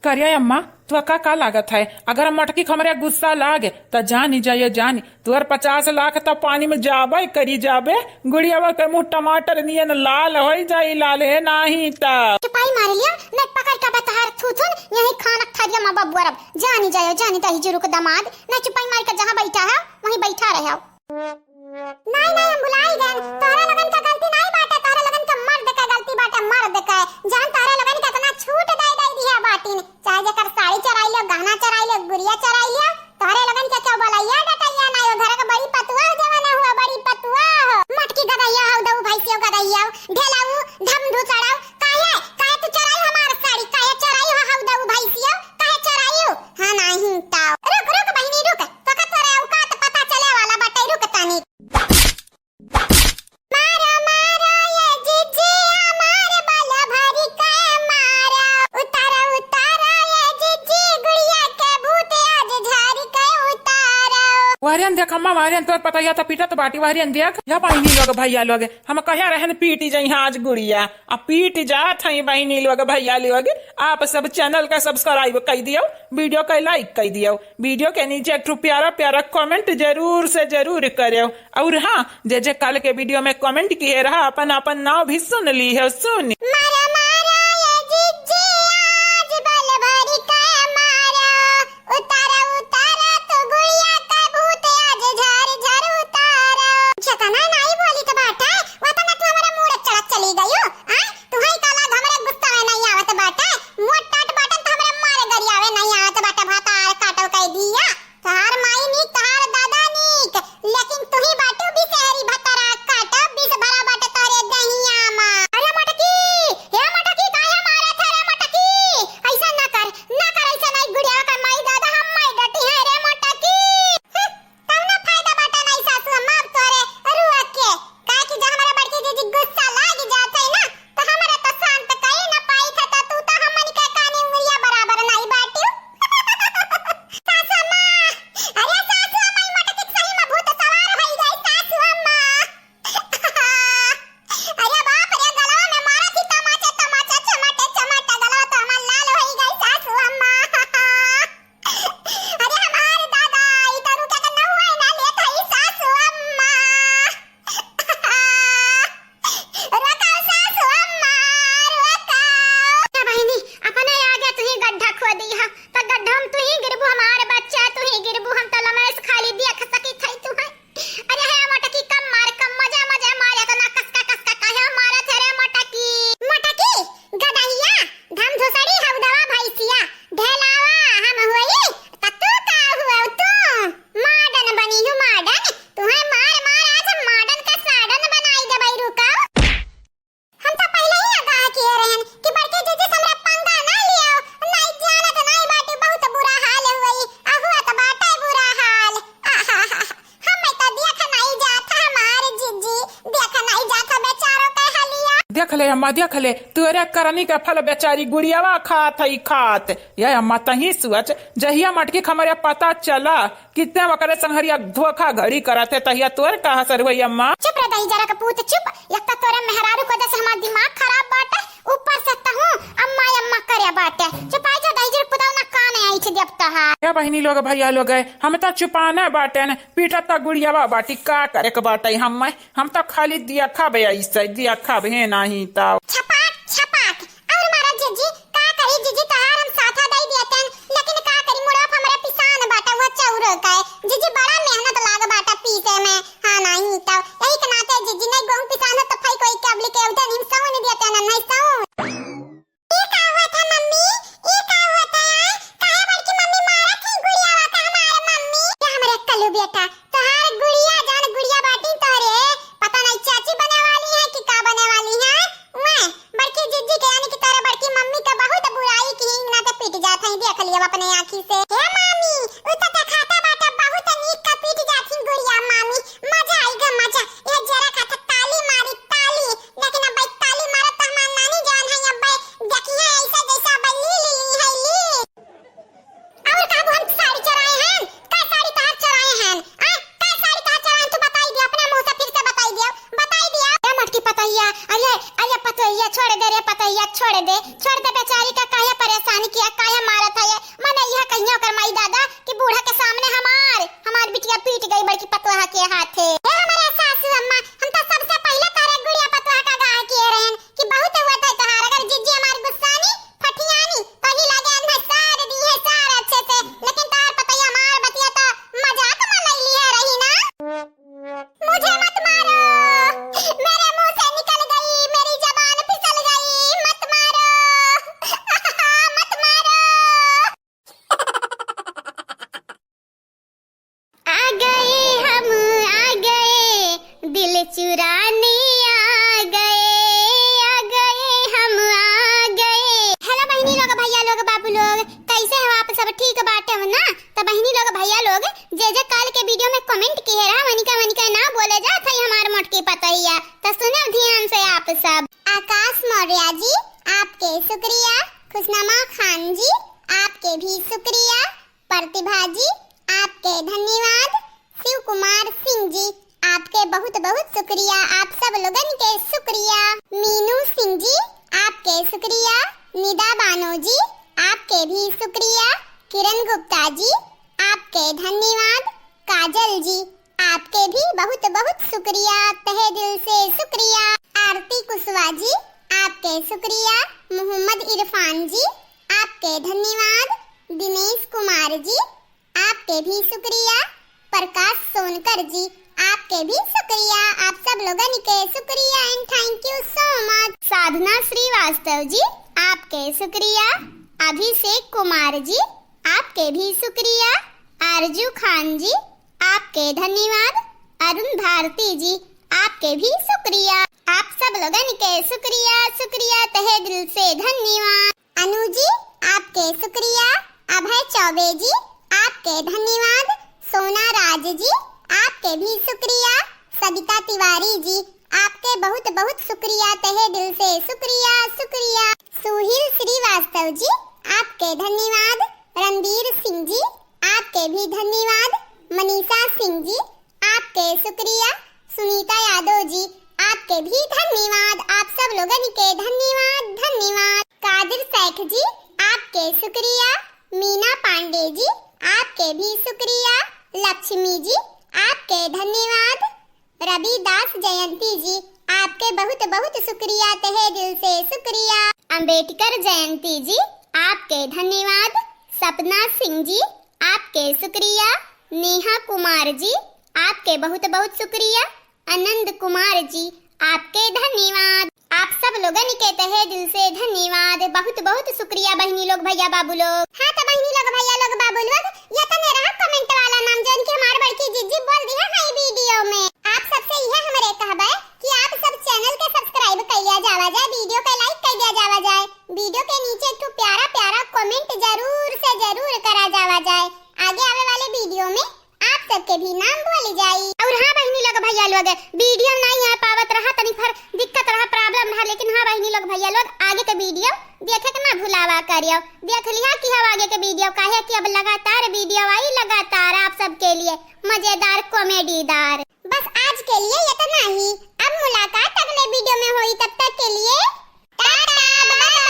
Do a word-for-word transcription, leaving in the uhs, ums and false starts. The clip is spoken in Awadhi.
करिया अम्मा, तोहका का लागत है, अगर मोटकी क हमरे गुस्सा लागे, त जानी जाए जानी, तोर पचास लाख त पानी में जाबे करी जाबे। गुड़ियावा के मुँह टमाटर नियन लाल होइ जाई, लाल है नाही त। चुपाई मार लिया, न पकड़ के बतहार थूथुन, यही खानक थरिया में बबुअरब। जानी जाए जानी, दही जुरुक दमाद, न चुपाई मार के जहाँ बैठा है, वहीं बैठा रहे। नाई, नाई, हम भुलाई गएन। तोहरे लोगन क गलती नाई बाटे, तोहरे लोगन क मर्द क गलती बाटे, मर्द क। जहन तोहरे लोगन क इतना छूट दे, दे दिया बाटिन, चाहे जेकर साड़ी चोराई लियो, गहना चोराई लियो, गुड़िया चोराई लियो, तोहरे लोगन क क्यों बोलइया, डटइया नाई हो, घर क बड़ी पतुआ हो, जवान हुआ, बड़ी पतुआ हो। मोटकी गदहिया हो, दऊ भैंसियो गदहिया हो, ढेलाऊ, धम धुसड़ाऊ, काहे, काहे तू चोराई हमार साड़ी, काहे चोराई हो, हो दऊ भैंसियो, काहे चोराई हो? हाँ, नाही ताऊ। रुक, रुक बहिनी, रुक, तोका तोरे औकात पता चले वाला बाटे, रुक तनी। मारो, मारो ये जिज्जिया, मार बल भरी के मारो। उतारो, उतारो ये जिज्जी, गुड़िया के भूत आज झारी के उतारो। वारियन देख अम्मा, वारियन तोर पतैया त पीटत बाटी, वारियन देख। या बहिनी लोग, भैया लोग, हम कहे रहन पीटी जइहाँ आज गुड़िया, आ पीट जात हई बहिनी लोग, भैया लोग। आप सब channel का subscribe कइ दियो, video का like कइ दियो। Video के नीचे एक ठो प्यारा प्यारा comment जरूर से जरूर करेव। और हाँ, जे जे काल के video में comment किहे रहा, अपन अपन नाव भी सुन लिहेव, सुन। मारा मारा ये जिज्जी, आज बल भरी के मारा, उतारा उतारा तू गुड़िया के भूत, आज झर झर उतारा। जतना नाई बोली त बाटे, वतना तू हमरा मूड़ चढ़त चली गयो। आय, तुहई काला हमरे गुस्सा में नहीं आवत बाटे, मोट टाट बाटन त हमरे मारे गरियावे नहीं आवत बाटे, भातार काटो कह दिया। तहार माई नीक, तहार दादा नीक, लेकिन तुही बाटू बिसहरी भतरा काटो, बिस भरा बाटे तोरे दहिया मा। अरे मोटकी, हे मोटकी, काहे मारत है रे मोटकी? ऐसा ना कर, ना कर ऐसा नहीं, गुड़िया का माई दादा हम माई डटी है रे मोटकी। हम्म, कौनो फायदा बाटे नहीं सासू अम्मा अब तोरे रुआ के, काहे कि जब हमारे बड़की जीजी गुस्सा लाग जात है ना, त हमरा त शांत कई न पाई था, त तू त हमन के कानी उंगलिया बराबर नाई बाटियो। सासु अम्मा, अरे सासु अम्मा, ई मोटकी सही में भूत सवार होई गई सासु अम्मा। अरे बाप रे, गलवा में मारा थी तमाचा, तमाचा, चमाटे, चमाटे, गलवा तो हमार लाल होई गई सासु अम्मा। अरे हमार दादा, ई दारू के कन्ना हुआ ना लेत हई सासु अम्मा। रोकाओ सासु अम्मा, रोकाओ। ए बहिनी, अपने आगे तुही गड्ढा खोदी हा, त गड्ढा में तुही गिरबू, हमार बच्चा तुही गिरबू, हम त लमेस खाली देख सकी थई तुहई। अरे हे मोटकी, कम मार, कम, मजा मजा मार, इतना कसका कसका काहे मारत है रे मोटकी? मोटकी, गदहिया, धमधुसड़ी हउदवा भैंसिया, ढेलावा हम होई, त तू का हुआ तू? माडन बनी हूँ माडन, तुहे मार मार आज माडन का साडन बनाई देबई, रुकाओ। हम त पहिले ही आगाह किए रहन कि बड़के जीजी से हमरा पंगा ना लियो, नाई जानत नाई बाटी, बहुत बुरा हाल हुई, आ हुआ त बाटे बुरा हाल। आहाहा। हमें तो देख नहीं जात हमार जीजी, देख नहीं जात बेचारों के हलिया। देख ले अम्मा, देख ले, तोरे करनी के फल बेचारी गुड़ियावा खात हई खात। ये अम्मा तही सोच, जहिया मोटकी क हमरे पता चला कितने वकरे संघरिया धोखाधड़ी करत है, तहिया तोर का असर होई अम्मा? चुप रे दही जरा के पूत, चुप। एक तो तोरे मेहरारू को वजह से हमार दिमाग खराब बाटे, ऊपर से तहूँ अम्मा अम्मा करे बाटे। चुपाई जा दही जरा पुताऊ ना कान ऐंठ देब तहार। ए बहिनी लोग, भैया लोग, हम त चुपाने बाटेन, पीटत त गुड़ियावा बाटी, का करे के बाटे हम, हम त खाली देखब ऐसे, देखब है नहीं त। छपाक, छपाक, और मारा जीजी, का करी जीजी, तहार हम साथा दई दियतन, लेकिन का करी, मुड़वा पे हमरे पिसान बाटा, वो चौरो का है। जीजी बड़ा मेहनत लाग बाटा पीसे में, हाँ नहीं तो। यही के नाते जीजी नहीं गोहूं पिसान हो तो फई कोई के अबली के उधर नहीं सौन दियतन, नहीं सौन। ई का हुआ था मम्मी? ई का हुआ था? काहे बड़की मम्मी मारत है गुड़ियावा का हमार मम्मी? ये हमरे कल्लू बेटा, तोहार गुड़िया जान गुड़िया बाटी तोहरे, पता नहीं चाची बने वाली है कि का बने वाली है। मैं बड़की जीजी के यानी कि तोरे बड़की मम्मी का बहुत बुराई की हिंग ना ते पीट जात है, देख लियो अपने आँखी से। हे मामी, उ तो देखाता बाटे बहुत नीक का पीट जात है गुड़िया मामी, मजा आई गा मजा। ये जरा का तो ताली मारी ताली, लेकिन अब ताली मारत तो हमार नानी जान है, अब देखिए ऐसा जैसा अब ली ली ली है ली। और का हम साड़ी चोराए हैं? का साड़ी तहार चोराए हैं? आ, का साड़ी तहार चोराए हैं? तू बताई दिया, अपने मुंह से फिर से बताई दिया, बताई दिया। ए मोटकी पतोहिया, अरे, अरे पतोहिया, छोड़ दे रे पतोहिया, छोड़ दे, छोड़ दे बेचारी का, काहे परेशान अनकिया काहे मारत है ये? मने यह कहिया ओकर माई दादा कि बूढ़ा के सामने हमार, हमार बिटिया पीट गई बड़की पतोहा के हाथे। हे हमारे सासू अम्मा, हम तो सबसे पहले तोहरे गुड़िया पतोहा का गाह किए रहन कि बहुत हुआ था तोहार। अगर जिज्जी हमार गुस्सानी, फटियानी, तो ही लागे अनभा सार दी है सार अच्छे से, लेकिन तोहार पतोहिया हमार बतिया तो मजाक में ले लिए रही ना। मुझे मत मारो, मेरे मुंह से निकल गई, मेरी जबान फिसल गई, मत मारो, मत मारो। आ गए हम, आ गए, दिल चुराने आ गए, आ गए, हम आ गए। Hello बहिनी लोग, भैया लोग, बाबू लोग, कैसे हो आप सब? ठीक बाटे हो ना? तो बहिनी लोग, भैया लोग, जे जे काल के video में comment किहे रहा, वनिका वनिका ना बोले जात है हमार मोटकी पतोहिया। तो सुनो ध्यान से आप सब। आकाश मौर्य जी, आपके शुक्रिया। खुशनमा खान जी, आपके भी शुक्रिया। प्रतिभा जी, आपके धन्यवाद। शिव कुमार सिंह जी, आपके बहुत बहुत शुक्रिया, आप सब लोगन के शुक्रिया। मीनू सिंह जी, आपके शुक्रिया। निदा बानो जी, आपके भी शुक्रिया। किरण गुप्ता जी, आपके धन्यवाद। काजल जी, आपके भी बहुत बहुत शुक्रिया, तहे दिल से शुक्रिया। आरती कुशवाहा जी, आपके शुक्रिया। मोहम्मद इरफान जी, आपके धन्यवाद। दिनेश कुमार जी, आपके भी शुक्रिया। प्रकाश सोनकर जी, आपके भी शुक्रिया, आप सब लोगन के शुक्रिया and thank you so much। साधना श्रीवास्तव जी, आपके शुक्रिया। अभिषेक कुमार जी, आपके भी शुक्रिया। आरजू खान जी, आपके धन्यवाद। अरुण भारती जी, आपके भी शुक्रिया। आप सब लोगन के शुक्रिया, शुक्रिया, तहे दिल से धन्यवाद। अनु जी, आपके शुक्रिया। अभय चौबे जी, आपके धन्यवाद। सोना राज जी, आपके भी शुक्रिया। सविता तिवारी जी, आपके बहुत बहुत शुक्रिया, तहे दिल से शुक्रिया, शुक्रिया। सुहील श्रीवास्तव जी, आपके धन्यवाद। रणबीर सिंह जी, आपके भी धन्यवाद। मनीषा सिंह जी, आपके शुक्रिया। सुनीता यादव जी, आपके भी धन्यवाद। आप सब लोगन के धन्यवाद, धन्यवाद। कादिर शेख जी, आपके शुक्रिया। मीना पांडे जी, आपके भी शुक्रिया। लक्ष्मी जी, आपके धन्यवाद। रविदास जयंती जी, आपके बहुत बहुत शुक्रिया, तहे दिल से शुक्रिया। अंबेडकर जयंती जी, आपके धन्यवाद। सपना सिंह जी, आपके शुक्रिया। नेहा कुमार जी, आपके बहुत बहुत शुक्रिया। आनंद कुमार जी, आपके धन्यवाद। आप सब लोगन के तहे दिल से धन्यवाद, बहुत बहुत शुक्रिया बहिनी लोग, भैया बाबू लोग। हाँ तो बहिनी लोग, भैया लोग, बाबू लोग, ये तने रहा comment वाला नाम जौन कि हमार बड़की जिज्जी बोल दिया है video में। आप सबसे यह हमरे कहबे कि आप सब channel के subscribe कइला जावा जाए, video के like कइला जावा जाए, video के नीचे एक ठो प्यारा प्यारा comment जरूर से जरूर करा जावा जाए। आगे आवे वाले video में आप सबके भी नाम बोली जाई। और हाँ बहिनी लोग भैया लोग, video नहीं आ पावत रहा, तनी भर दिक्कत रहा, problem रहा, लेकिन हाँ बहिनी लोग भैया लोग, आगे के video देखे के ना भुलावा करियो। देख लिहा कि हम आगे के video, काहे कि अब लगातार video आई, लगातार आप सबके लिए मजेदार, comedyदार। बस आज के लिए इतना ही, अब मुलाकात अगले video में होई, तब तक के लिए टाटा, bye bye।